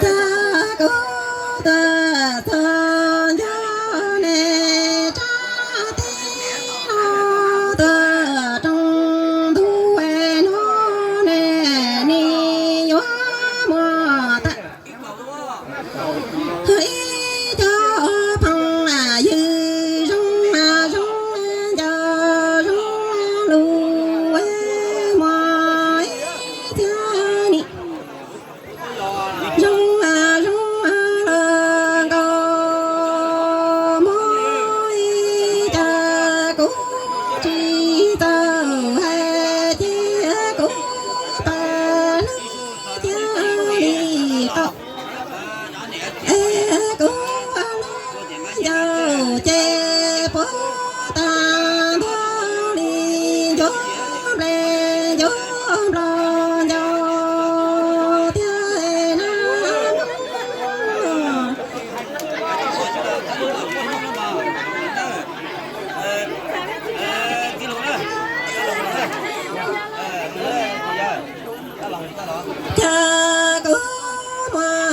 Cas kuv tuaj txog nco nej tsab teb no, tuaj rooj ntuj no nej, nej yuav muaj tag ib co phooj ywg zoo zoo, nco zoo lus, muaj ib txhia ni zoo zoo los nkaus, muaj ib co kuv tsis txawj hais, ces kuv pab hlub cia li tau. Es kuv hlub ncaus ces puas tag npaum li ncuav nplej ncuav nplos ncaus tiag na. Cas kuv muaj